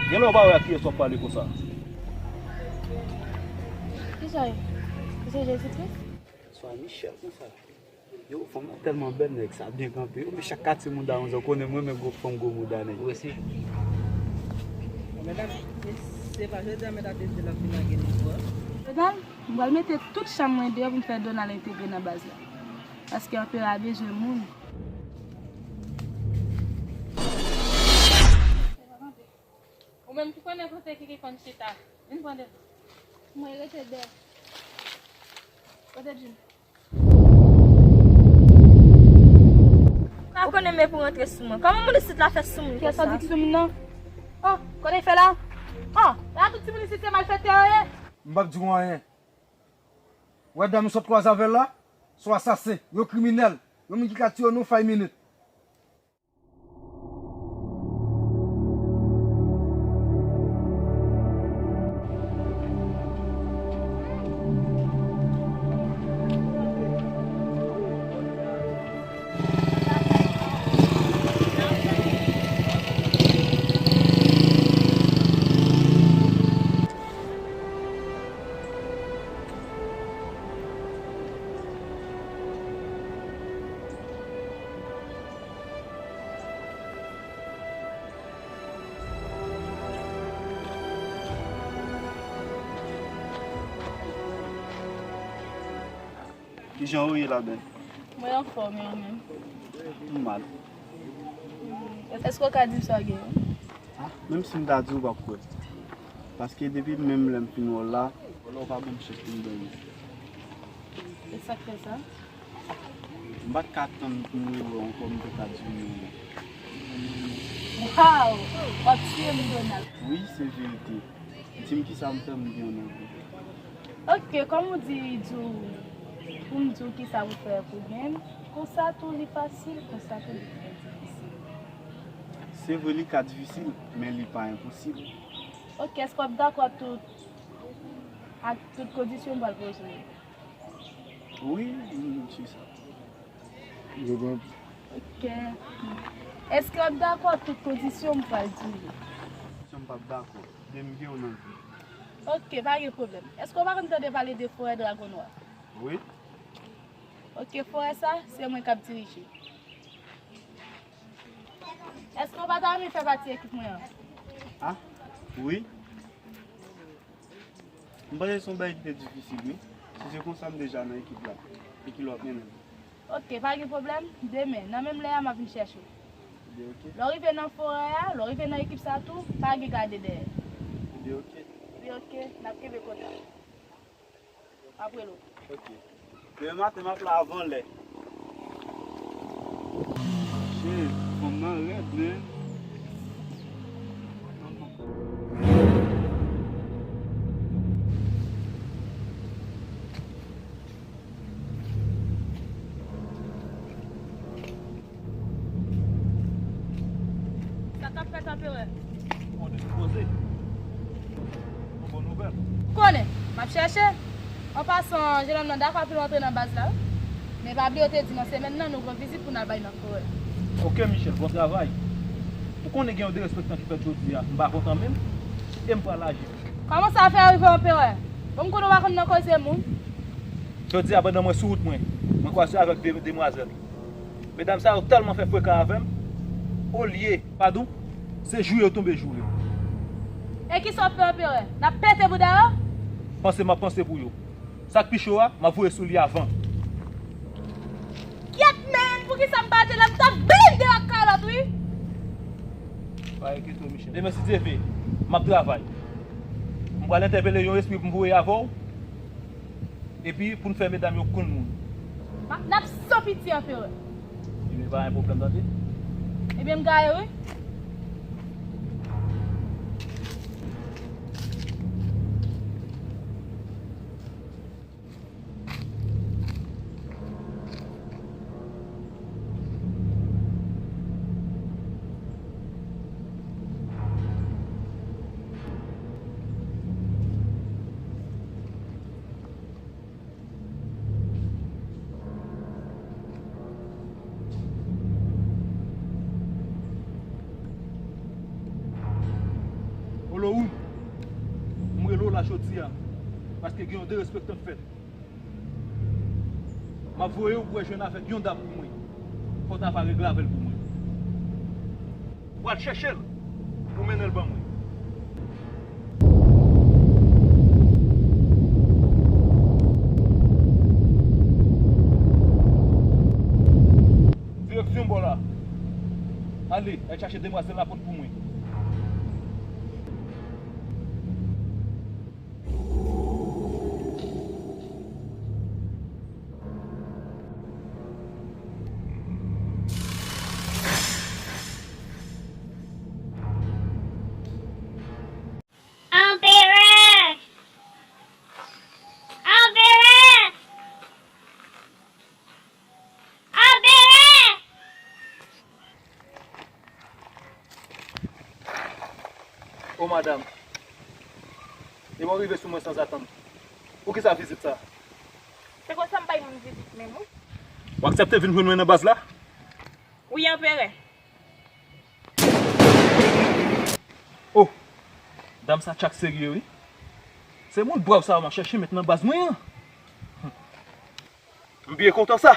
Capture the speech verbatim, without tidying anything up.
Genlè w pa wè ak kiyès w ap pale konsa. Kisa e? Se Jezikri? Swa Michel konsa. Yo, fanm nan tèlman bèl, nèg sa byen kanpe. Yo, men chak katye mouda yon jan, ou konnen mwen renmen gwo fanm gwo mouda, nèg. Ou wè se. Medam, se pa jodi a medam te di l ap vin lage nou vwa. Medam, m pral mete tout chanm mwen deyò pou m fè Donald entegre nan baz la. Paske anperè a bezwen moun. Ou menm ki konnen kote ki, ki konn chita, vin pran de. Mwen rete dèyè. Kote Jim? Ou konnen men pou rantre sou mwen. Kòman moun isit la fè sou moun konsa? Kiyès sa di ki sou moun nan? Oh, kote l fè la? Oh, la tout timoun isit se malfektè yo ye. M p ap di w anyen. Wè dam ou sot kwaze avè l la? Se yon asasen, yon kriminèl, yon moun ki ka tiye w nan yon fay minit. Kijan ou ye la, bèl? Mwen anfòm, e ou menm? M mal. Hmm, èske w ka di m sa w genyen? Ah, menm si m ta di w, w p ap kwè. Paske depi menm lè m fin wè w la, wè w la, w pa ban m chans pou m dòmi. E sa k fè sa? M pa t ka tann pou m rewè w ankò, m te ka di w non. Waw! W ap tiye m, Donald. Wi, se verite. Di m kisa m fè m byen nan vi. Ok, kòm ou di, di w, pou m di w kisa pou fè pou byen, konsa tou li fasil, konsa tou li trè difisil. Se vre, li ka difisil, men li pa enposib. Ok, èske w ap dakò ak tout, ak tout kondisyon m pral poze w? Wi, m, m sou sa. Ok. Èske w ap dakò ak tout kondisyon m pral di w yo? Kondisyon m p ap dakò. Men m gen w nan vi. Ok, pa gen pwoblèm. Èske w pa konn tande pale de forè Dragon Nwa? Wi. Ok, forè sa, se mwen k ap dirije. Èske w pa ta renmen fè pati ekip mwen an? Ah, wi. M panse se yon bagay ki te difisil, wi. Si se konsa, m deja nan ekip la. E ki lè w ap mennen m? Ok, pa gen pwoblèm. Demen, nan menm lè a, m ap vin chèche w. Ebyen, ok. Lè w rive nan forè a, lè w rive nan ekip sa tou, pa gen gade dèyè. Ebyen, ok. Ebyen, ok, n ap kenbe kontak. M ap rele w. Ok. Demen maten, m ap la avan lè. Shit, fanm nan rèd, man. Sa k ap fèt, anperè? Ou konnen, poze. Yon bon nouvèl. Ou konnen, m ap chèche. An pasan, jennonm nan dakò pou l antre nan baz la, wi. Men pa bliye, yo te di nan semèn nan, nou gen yon vizit pou n al bay nan forè. Ok, Michel, bon travay. Ou konnen gen yon derespektan ki fèt jodi a, m pa kontan menm, e m pral aji. Kòman sa fè rive, anperè? Bon, m konnen w pa konn nan koze moun. Jodi a, pandan mwen sou wout mwen, mwen kwaze avèk de demwazèl. Medam sa yo tèlman fè frekan avè m, olye. Padon, se joure yo tonbe joure. E kisa w ap fè, anperè? N ap pete bouda yo? Panse m ap panse pou yo. Sa k pi cho a, m ap voye sou li avan. Kyèt, men, poukisa m pa te la? M t ap blende w ak kalòt, wi. Pa enkyete w, Michel. Demen, si Dye vle, m ap travay. M pral entèpele yon espri pou m voye avè w. Epi pou n fè medam yo konn moun. N ap san piti, anperè. Ebyen, pa gen pwoblèm, tande. Ebyen, m gaye, wi. Lowou, m rele w la jodi a, paske gen yon derespektan k fèt. M ap voye w pou w jwenn avèk yon dam pou mwen. Fò w ta va regle avè l pou mwen. W al chèche l pou w mennen l ban mwen. Direksyon bò la. Ale, al chache demwazèl la pote pou mwen. Anperè! Anperè! Anperè! O madanm, e bon rive sou mwen sanzatann. Poukisa vizit sa? Se konsa m bay moun vizit menm, wi. W aksepte vin jwenn mwen nan baz la? Wi, Anperè. Oh! Dam sa tchak serye, wi. Se moun brav sa a m ap chèche met nan baz mwen an. M byen kontan sa.